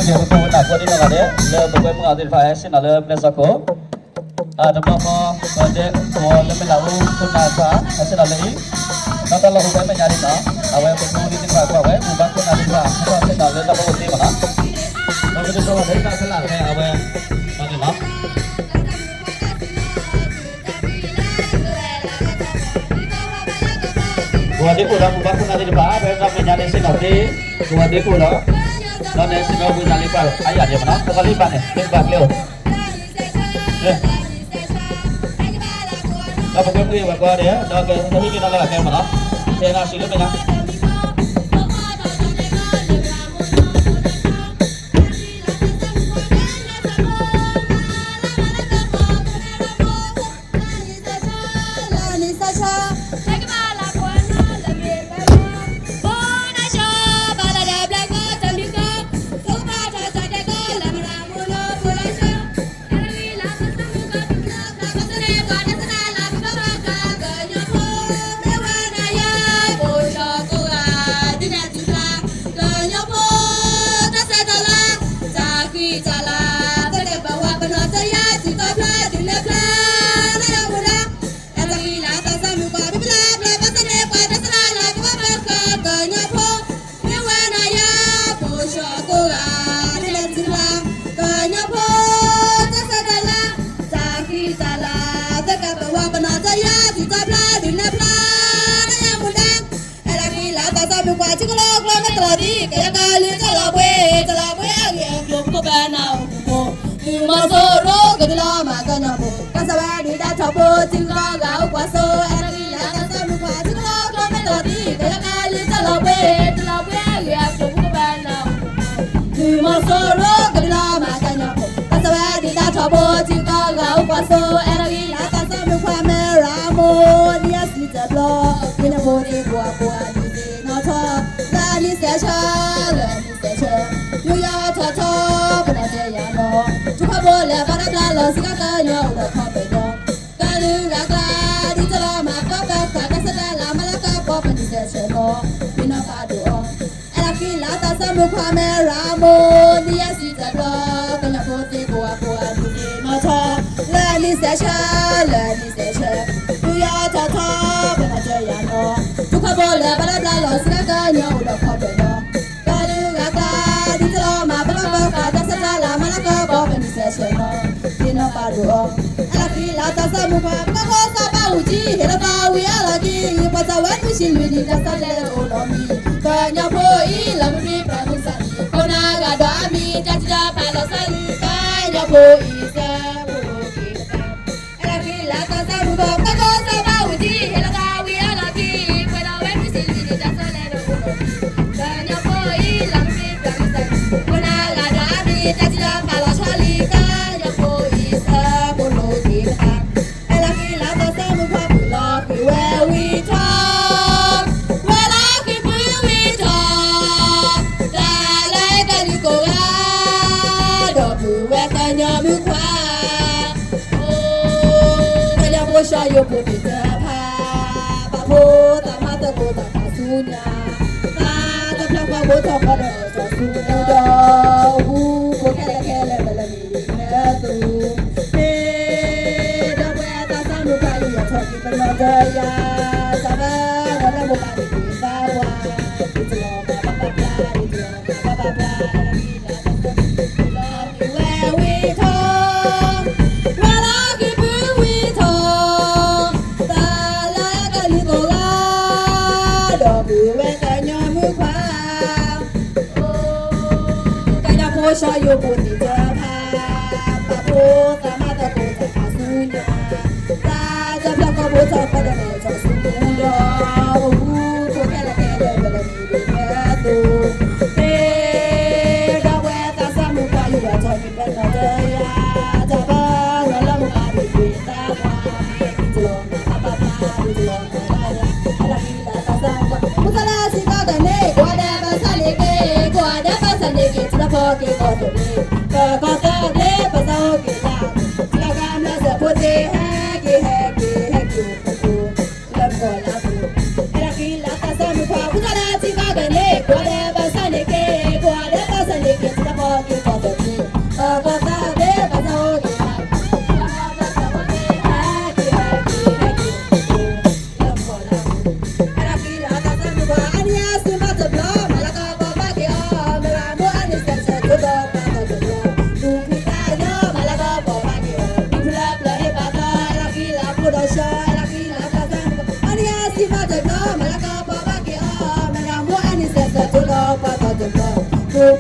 ပခိၣ်ပနၢ်ဖိဒ်န့ၣ်ဂၤဒဲး လၢပကွဲမုာ်အီၤသ့ၣ်တဖၣ် ဟဲဆ့ၣ်နီၤလၢပျဲၢ်စီခိၣ် တဘျီဃီ ပဒဲကဝီၤလၢမ့ၢ်လးအူခိၣ်နၢ်တဖၣ် ဟဲဆ့ၣ်နီၤလၢအံၤ ဒီးတၢ်လီၢ်အိၣ်ဝဲမဲာ်ညါန့ၣ်လီၤ. အဝဲပဖိဒံသ့ၣ်တဖၣ်ကွၢ်ဝဲ မုၢ်ဘါခိၣ်နၢ်သ့ၣ်တဖၣ် ဟဲထီၣ်ဆ့ၣ်နီၤလၢတၢ်ဖီခိၣ်သ့မ့ၢ်နီၤ. ဒီးပဒိၣ်ထီၣ်ဝဲလၢတၢ်ဆဲးလၢ်ဖဲအဝဲ ဒီးန့ၣ်လီၤ. ကဝီၤဒ့ခိၣ်ဒီးမုၢ်ဘါခိၣ်နၢ်သ့ၣ်တဖၣ် ဖဲတၢ်မဲာ်ညါန့ၣ်ဆ့ၣ်နီၤသ့ ကဝီၤဒ့ခိၣ်လီၤ. ဒီးန့ၣ်ဆ့ၣ်နီၤဝံၤနၤလံပှၤအါယၤဒံးမ့ၢ်နီၤ ပကီၢ်လံပှၤန့ၣ် သ့ၣ်တဖၣ်ကျဲအိၣ် ဒီးပကွဲမုာ်ဝဲကွၢ်ဒီး ဒီးကဟဲဟံးက့ၤနီၤလၢအကဲမ့ၢ်နီၤ ဆဲးနီၤစံးလၢမဲာ်ညါ ကညီဖိ တၢ်ဆဲးတၢ်လၤ တၢ်ဃံတၢ်လၤ သကဲးပဝးပနီၣ်တယါ တံၤသီဖျါ ဒုးနဲၣ်ဖျါ နယါမူဒါ တၢ်ဃံလၤတၢ်သးမုၣ်ပှၢ် ပဘျါဘျါဘၣ်သန့ၤပှၤ တၢ်ဆဲးတၢ်လၤ ကဘၣ်ပဃၢၤ ကညီဖိ မ့ၢ်ဝဲနၤယါ ပိာ်ဆှီကိးဂၤ ဒုးနဲၣ်တံၤဖျါ ကညီဖိ တၢ်ဆဲးတၢ်လၤ တၢ်ဃံတၢ်လၤ သကဲးပဝးပနီၣ်တယါ တံၤသီဖျါ ဒုးနဲၣ်ဖျါ နယါမူဒါ အဲၣ်ဒိးဃံလၤတၢ်သးမုၣ်ပှၢ် ထံကလီကလီမ့ၢ်တလီၤသံ ကယဲၢ်ကလံၤတလီၤဘှ့ တလီၤဘှ့အဂ့ၢ်အကျိၤ ပခိၣ်ပနၢ်အိၣ်ဖှိၣ် သုးမီၤစိရိၤကဒုးလီၤမၢ်ကညီဖိ ကစၢ်ဝဲဒုၣ်ဒါထီဘိ ထံကီၢ်ဂၤအိၣ်ကွၢ်စိ အဲၣ်ဒိးဃံလၤတၢ်သးမုၣ်ပှၢ် ထံကလီကလီမ့ၢ်တလီၤသံ ကယဲၢ်ကလံၤတလီၤဘှ့ တလီၤဘှ့အဂ့ၢ်အကျိၤ ပခိၣ်ပနၢ်အိၣ်ဖှိၣ် သုးမီၤစိရိၤကဒုးလီၤမၢ်ကညီဖိ ကစၢ်ဝဲဒုၣ်ဒါထီဘိ ထံကီၢ်ဂၤအိၣ်ကွၢ်စိ အဲၣ်ဒိးဃံလၤတၢ်သးမုၣ်ပှၢ် မ့ၢ်ရၤမိၢ် နံၣ်ယဲၢ်ဆံတဘျီ ကညီဖိသ့ၣ်ပှၤကိးဂၤဒဲးသ့ၣ်နီၣ်ထီၣ် လၢနံၣ်ဆဲးဆၢ လၢနံၣ်ဆဲးဆၢ ယူးယီၣ်ထီၣ်ထီ ပနီၣ်တဲယၤနီၣ် ထူခီၣ်ဘိလဲၤဘၣ်တၢ်ဘျါလီၤ စံးကါကညီအိၣ်ဒီးခီပညီ ကလုာ်ဂၤကျါ ဒ်တလီၤမၢ်ကီၢ်ပၢ်ဃာ် တၢ်ဆဲးတၢ်လၤမၤလၢကပီၤ ပနံၣ်ဆဲးဆၢနီၣ် ပ့ၤနီၣ်ပာ်ဒိၣ်အီၤ အဲၣ်ဒိးဃံလၤတၢ်သးမုၣ်ပှၢ် မ့ၢ်ရၤမိၢ် နံၣ်ယဲၢ်ဆံတဘျီ ကညီဖိသ့ၣ်ကိးဂၤကိးဂၤဒဲးသ့ၣ်နီၣ်ထီၣ် လၢနံၣ်ဆဲးဆၢ လၢနံၣ်ဆဲးဆၢ ယူးယီၣ်ထီၣ်ထီ ပနီၣ်တဲယၤနီၣ် ထူခီၣ်ဘိလဲၤဘၣ်တၢ်ဘျါလီၤ စံးကါကညီအိၣ်ဒီးခီပညီ ကလုာ်ဂၤကျါ ဒ်တလီၤမၢ်ကီၢ်ပၢ်ဃာ် တၢ်ဆဲးတၢ်လၤမၤလၢကပီၤ ပနံၣ်ဆဲးဆၢနီၣ် ပ့ၤနီၣ်ပာ်ဒိၣ်အီၤ အဲၣ်ဒိးဃံလၤတၢ်သးမုၣ်ပှၢ် ပကီၢ်ခိၣ်စီၤဘးအူကၠံ ဟ့ၣ်လီၤသးဝံၤအလီၢ်ခံ ပှၤစီၤဝဲနုၢ်ဆံလွံၢ်နံၣ် တၢ်ဆါလဲၤအိၣ်ဒီးမံၤ ကညီဖိအံၤ လီၤမုၢ်ပြံပြၤမုၢ်ဆါ ခိၣ်နၢ်ဂၤဒီးအမံၤ တၢ်ထံၣ်တၢ်ဖးလီၤဆီလံ ကညီဖိအံၤ စၢဖှိၣ်လိာ်က့ၤပသး အဲၣ်ဒိးဃံလၤတၢ်သးမုၣ်ပှၢ် ပကီၢ်ခိၣ်စီၤဘးအူကၠံ ဟ့ၣ်လီၤသးဝံၤအလီၢ်ခံ ပှၤဒီးဝဲနုၢ်ဆံလွံၢ်နံၣ် တၢ်ဆါလဲၤအိၣ်ဒီးမံၤ ကညီဖိအံၤ လီၤမုၢ်ပြံပြၤမုၢ်ဆါ ခိၣ်နၢ်ဂၤဒီးအမံၤ တၢ်ထံၣ်တၢ်ဖးလီၤဆီလံ ကညီဖိအံၤ စၢဖှိၣ်လိာ်က့ၤပသး အဲၣ်ဒိးဃံလၤတၢ်သးမုၣ်ပှၢ် ပလီၤဃံၤဝဲဝံၤထီၣ် ပလီၤဃံၤပုၢ်ဝံၤထီၣ် တၢ်လၢကလုာ်ကိးဂၤ ဒီးပုၢ်ဝဲၢ်ကညီမုၣ်ခွါ ကညီဖိဆှီယိာ်ဖိသ့ၣ်တဖၣ် ပာ်ဖှိၣ်သးမၤသကိးတၢ်ဖးဆူညါ သးတဖျၢၣ်ဃီဘိထီၣ်ဃီဒီးစီၤဆူဒီး အိၣ်ဃူဖိခဲလၢာ်ခဲလၢာ် ပလၢမံၤလၢသူ ဒီပုၢ်ဝဲၢ်သးစၢ်မုၣ်ခွါ ယူးယီၣ်ထီၣ်က့ၤပနီၢ်တယၤ တၢ်ဘၣ်နီၢ်လၢမိၢ်ပၢ်သ့ၣ်သးပှၢ် ဒ်တလီၤမၢ်ဘၣ်ဘၣ်ဘျါ ဒ်တလီၤမၢ်ဘၣ်ဘၣ်ဘျါ လီၤဃံၤဝဲဝံၤထီၣ် ပှၤလီၤဃံၤပုၢ်ဝံၤထီၣ် တၢ်လၢကလုာ်ကိးဂၤ ဒီးပုၢ်ဝဲၢ်ကညီမုၣ်ခွါ ကညီဖိဆှီယိာ်ဖိသ့ၣ်တဖၣ် ပာ်ဖှိၣ်သးမၤသကိးတၢ်ဖးဆူညါ သးတဖျၢၣ်ဃီဘိထီၣ်ဃီဒီးစီၤဆူဒီး အိၣ်ဃူဖိခဲလၢာ်ခဲလၢာ် ပလၢမံၤလၢသူ ဒီပုၢ်ဝဲၢ်သးစၢ်မုၣ်ခွါ ယူးယီၣ်ထီၣ်က့ၤပနီၢ်တယၤ တၢ်ဘၣ်နီၢ်လၢမိၢ်ပၢ်သ့ၣ်သးပှၢ် ဒ်တလီၤမၢ်ဘၣ်ဘၣ်ဘျါ ဒ်တလီၤမၢ်ဘၣ်ဘျါ မုၢ်သလၢဆံကီၢ်ကန့ၣ် ကိးဂၤဒဲးဘၣ်ဆၣ်န့ၣ်က့ၤ ကိးဂၤဒဲးဘၣ်ဆၣ်န့ၣ်က့ၤ ထံလီၢ်ကီၢ်က့ၤကီၢ်သဘျ့ ကကီၢ်သဘျ့ ပစီၤအိၣ်က့ၤတၢ် ထံလီၢ်ကီၢ်မျၢၢ်စၢၤဖိသ့ၣ် ဟဲက့ၤဟဲက့ၤဟဲက့ၤအိၣ်ဖှိၣ် လၢကီၢ်လၢအပူၤ အဲၣ်ဒိးဃံလၤတၢ်သးမုၣ်ခွါ မုၢ်သလၢဆံကီၢ်ကန့ၣ် ကိးဂၤဒဲးဘၣ်ဆၣ်န့ၣ်က့ၤ ကိးဂၤဒဲးဘၣ်ဆၣ်န့ၣ်က့ၤ ထံလီၢ်ကီၢ်က့ၤ လၢသ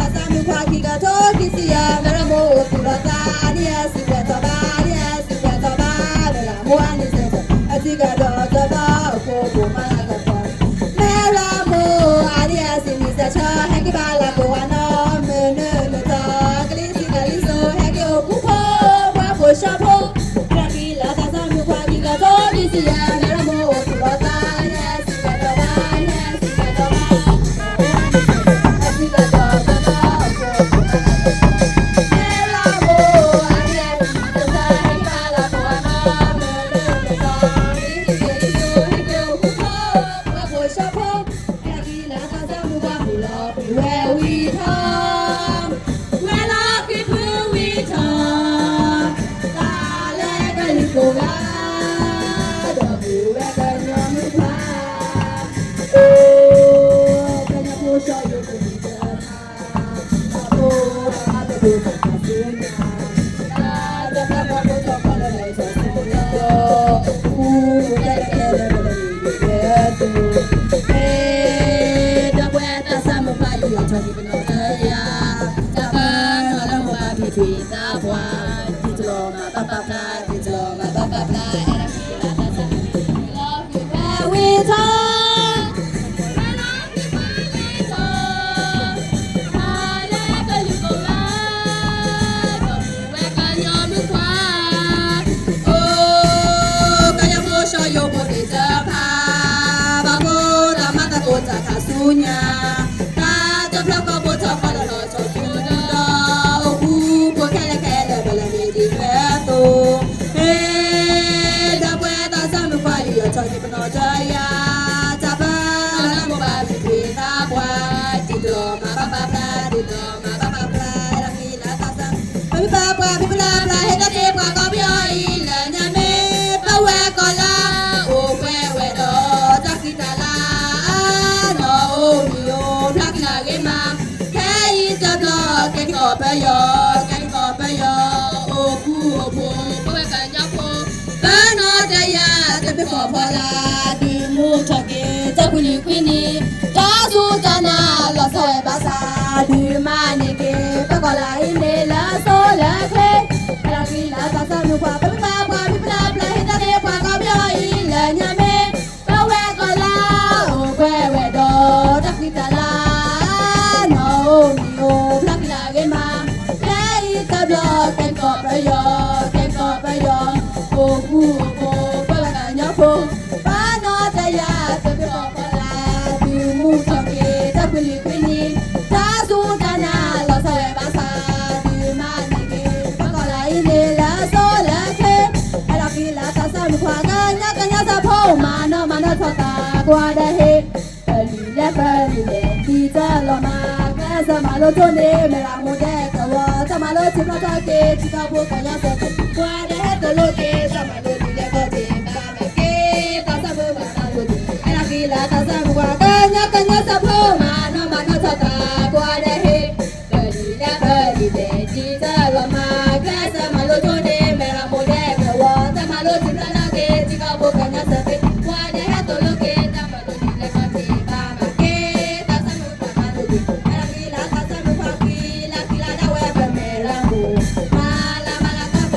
းစၢ်မုၣ်ခွါခံကထိခံဆံယဲၢ် မ့ၢ်ရမိၢ်အိၣ်သူၣ်လီၤသး အါဒံအစံးပှဲၤထီၣ်ဘၣ် အါဒံအစံးပှဲၤထီၣ်ဘၣ် မ့ၢ်လၢမိၢ်အါန့ၣ်စဲး အစံးကဒီးတဘၣ်အဃိ ဘိးမၤလၤကပီၤ မ့ၢ်ရမိၢ်အါဒံအစံးနံၣ်စဲးဆၢ ဟဲက့ၤဘၣ်လၢကိးဝါနီၢ် မုၢ်နုာ်မုၢ်သီ ကလံၤထံးကလံၤစိး ဟဲက့ၤအိၣ်ဃူဖိ ပှၤဘိၣ်ၡီဖိ လၢခံလၢသးစၢ်မုၣ်ခွါခံကထိခံဆံယဲၢ် မ့ၢ်ရမိၢ်အိၣ်သူၣ်လီၤသး အါဒံအစံးကဒီးဘၣ် အါဒံအစံးကဒီးဘၣ် ဝဲလီၤခရံာ်ဖုဝံၤထီၣ် သးလၢကလုၢ်ကိးဂၤ ဒီးမုၢ်ဝဲကညီမုၣ်ခွါ အိၣ် ကညီဖိစီၤယိၤကိၣ်တဖၣ် ဝံၤထီၣ် ကညီဖိစီၤယိၤကိၣ်သ့ၣ်တဖၣ် ဘၣ်ကိၢ်ဒီးမၤသကိးတၢ်ခါဆူညါ တၢ်တဖျၢၣ်ကီၢ်ဖိထီၣ်ကီၢ်လၢလီၤဆီဆူညါဒီး အိၣ်ဃူဖိခဲလၢာ်ခဲလၢာ် ဘၣ်လၢမ့ၢ်ဒ်လဲၣ်အသိး ဟ့ၣ် ဒီပုၢ်ဝဲၢ်သးစၢ်မုၣ်ခွါ ယံာ်ထီၣ်က့ၤပနီၣ်တယါ တၢ်ပၢလၢမိၢ်ပၢ်ဖံဖုသးပှၢ် ဒ်သိးမၤဘၣ်ပာ်ဖျါ ဒ်သိးမၤဘၣ်ပာ်ဖျါ လၢခံလၢသးစၢ် ပမ့ၢ်ပၢ်ပှၤ ပမ့ၢ်ပၢ်ပှၤ ဟ့ၣ်တၢ်သ့ပှၤကီၢ်ပယီၤအံၤ လၢညါမ့ၢ် ပဝဲကီၢ်လၢ အိၣ်ပှဲၤဝဲဒီး တၢ်ဃံတၢ်လၤ နီၢ်အိၣ်မံၤအိၣ် ဖျါကံလၤဂ့ၤမး ခဲအံၤတဘျီ ကဲထံကီၢ်ပယီၤ ကဲထံကီၢ်ပယီၤ အိၣ်ဃူအိၣ်ဖိး ပဝဲကညီဖိ ပနီၣ်တယါ တဘ့ၣ်ကီၢ်ဖီလာ် ဒုးမူထီၣ်က့ၤ တၢ်ကွံလံာ်ကွံနံၤ တၢ်စူၢ်တၢ်နာ် လီၤဆီဝဲဘၣ်ဆၣ် ဒုးမၤန့ၢ်က့ၤ ပကီၢ်လၢအံၤန့ၣ် လၢစိလၢချ့ ဟဲလီၤကွံလၢသးစၢ်မုၣ်ခွါ ပမ့ၢ်ပၢ်ပှၤ ပမ့ၢ်ပၢ်ပှၤ ဟ့ၣ်တၢ်သ့ပှၤကီၢ်ပယီၤအံၤ လၢညါမ့ၢ် ပဝဲကီၢ်လၢ အိၣ်ပှဲၤဝဲဒီး တၢ်ဃံတၢ်လၤ နီၢ်အိၣ်မံၤအိၣ် ဖျါကံလၤဂ့ၤမး ခဲအံၤတဘျီ ကဲထံကီၢ်ပယီၤ ကဲထံကီၢ်ပယီၤ အိၣ်ဃူအိၣ်ဖိး ပဝဲကညီဖိ ပနီၣ်တယါ တဘ့ၣ်ကီၢ်ဖီလာ် ဒုးမူထီၣ်က့ၤ တၢ်ကွံလံာ်ကွံနံၤ တၢ်စူၢ်တၢ်နာ် လီၤဆီဝဲဘၣ်ဆၣ် ဒုးမၤန့ၢ်က့ၤ ပကီၢ်လၢအံၤန့ၣ် လၢစိလၢချ့ ဟဲလီၤကွံလၢသးစၢ်မုၣ်ခွါ ကညီကညီစၢဖှိၣ် မၤနီၣ်မၤနီၣ်ထီၣ်သး ကွၢ်ဒီးဟ့ၣ် ပလုၢ်လဲၤပလုၢ်လဲၤ ဒ်တၢ်လီၤမၢ် ကျဲးစၢးမၤလိထိၣ်န့ၢ် မဲာ်လၤမိၢ်ဒဲးကဝီၤ တၢ်မၤလိထံဖျီထီၣ်က့ၤ ထံကီၢ်ဖိကညီစဲး ကွၢ်ဒီးဟဲသိၣ်လိက့ၤ တၢ်မၤလိဒုးလဲၤခီၣ်ထံး ဘၣ်မၤက့ၤ သးစၢ်ဖိဘၣ်မၤလိဒုး ဟဲလီၤကွံလၢသးစၢ်မုၣ်ခွါ ကညီကညီစၢဖှိၣ် မၤနီၣ်မၤနီၣ်ထီၣ်သး ကွၢ်ဒီးဟ့ၣ် ပလုၢ်လဲၤပလုၢ်လဲၤ ဒ်တၢ်လီၤမၢ် ကျဲးစၢးမၤလိထိၣ်န့ၢ် မဲာ်လၤမိၢ်ဒဲးကဝီၤ တၢ်မၤလိထံဖျီထီၣ်က့ၤ ထံကီၢ်ဖိကညီစဲး ကွၢ်ဒီးဟဲသိၣ်လိက့ၤ တၢ်မၤလိဒုးလဲၤခီၣ်ထံး ဘၣ်မၤက့ၤ သးစၢ်မုၣ်ခွါမၤလိဒုး ဟဲလီၤကွံလၢသးစၢ်မုၣ်ခွါ ကွံလၢကွံလၢဒၣ်ဝဲ ပမဲာ်လၤမိၢ် မၤလၤမၤလၤကပီၤ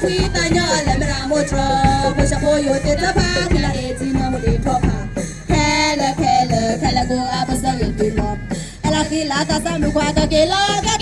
ဖှံသးညီလၢမရၤမိၢ်တြီ, မိၢ်ဆၣ်ဖိယိၤသ့ၣ်တဖၣ် ဖှံလၢအ့ၣ်တံၢ်နီၢ်မူလံထီၣ်ဖး, ခဲလၢာ်ခဲလၢာ် ခဲလၢာ်ကိးဂၤပစၢၤဂ့ၤတုၤလီၤ, အဲၣ်လီၤဃံလၤသးစၢ်မုၣ်ခွါတၢ်က့ၤလီၤ